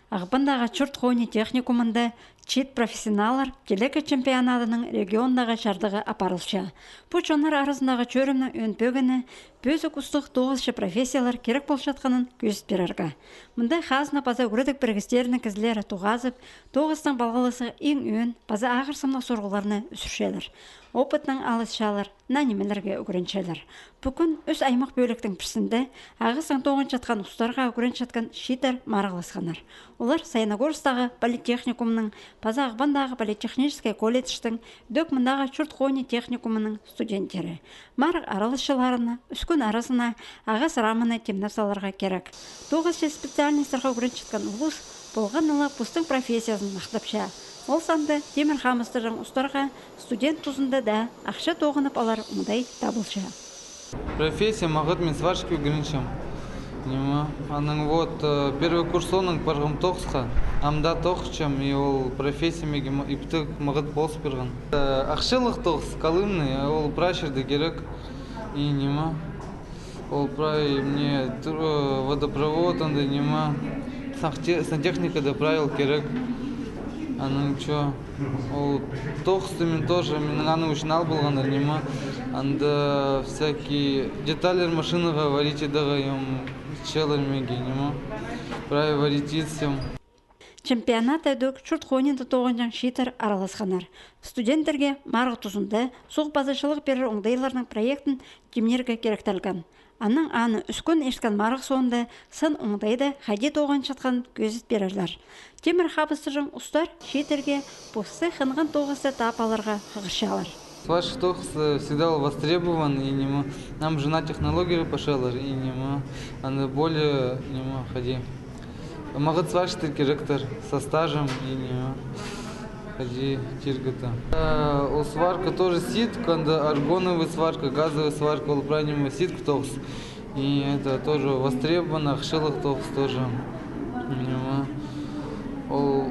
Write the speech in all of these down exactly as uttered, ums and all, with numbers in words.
Ағбандағы чурт-хонии техникумында «Чиит профессионаллар» тилекей чемпионадының региондағы чардығы апарылча. Пу чоннар аразындағы чӧрімнің ӧӧн пӧгіні пӧзік устығ тоғысчы профессиялар кирек полчатханын кӧзіт пирерге. Мында хазна паза ӱгредіг пірігістерінің кізілері тоғазып, тоғыстаң палғалызығ иң ӧӧн паза ағырсымнығ сурығларны ӱзӱрчелер. Опытнаң алысчалар, наа нимелерге ӱгренчелер. Пу кӱн ӱс аймах пӧліктің пірсінде ағастаң тоғынчатхан устарға ӱгренчатхан чииттер марығласханнар. Олар Саяногорсктағы политехникумның паза Ағбандағы политехнический колледжтің, ідӧк мындағы чурт-хонии техникумының студенттері. Марығ араласчыларына ӱскӱн аразына ағас раманы тимнеп саларға кирек. Тоғысчы специальностьтарға ӱгренчеткен улус полған на ла постың профессиязын махтапча. Ол санда тимір хабыстырҷаң устарға студент тузында даа ахча тоғынып алар оңдай табылча. Профессия мағат, мин сварщик ӱгренчем. Ниме, анаң вот, э, первый курс соонаң парғам тоғысха. Амда тоғынчам, и ол профессия мағаа ма-, иптіг мағат полыс пирген. Э, ахчалығ тоғыс, калымный, ол прай чирде кирек. И ниме, ол прай мына тур-, э, водопровод, анда ниме, санте-, сантехникада прай ол кирек. Анаң чо, ол тоғысты мин тоже, минің аның ӱчӱн ал полғаннар, ниме. Анда всякий детальлер машинаға варить идерге, ам, итчелер мағаа, ниме. Прай варить итсем. Чемпионатта ідӧк чурт-хониинда тоғынҷаң чииттер араласханнар. Студенттерге марығ тузында суғ паза чылығ пирер оңдайларның проектін тимнирге киректелген. Анаң аны ӱс кӱн ирткен марығ соонда сан оңдайда хайди тоғынчатханын кӧзіт пирерлер. Тимір хабыстырҷаң устар чииттерге посты хынған тоғысты таап аларға хығырчалар. Сварщик тоғыс, э, всегда ол востребован, и ниме, ам жына технологиялар пасчалар, и ниме, аны более, ниме, хайди. Мағат сварщиктер киректер, со стажем, и ниме, хайди тирге дее. Э, ол сварка тоже ситк, анда аргоновый сварка, газовый сварка, ол прай ниме ситк тоғыс. И это тоже востребовано, ахчалығ тоғыс тоже. Ниме, ол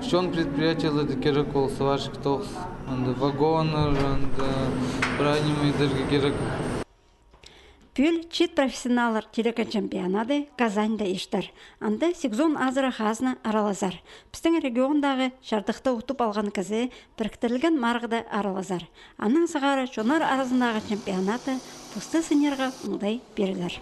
чоон предприятиелерде кирек ол сварщик тоғыс. Анда вагоннар, анда прай ниме идерге кирек. Пӱӱл «Чиит профессионаллар» тилекей чемпионады Казаньда иртер. Анда сигізон азыра хазна аралазар. Пістің региондағы чардыхты утып алған кізі піріктірілген марығда аралазар. Анаң сығара чоннар аразындағы чемпионатта посты сынирға оңдай пирілер.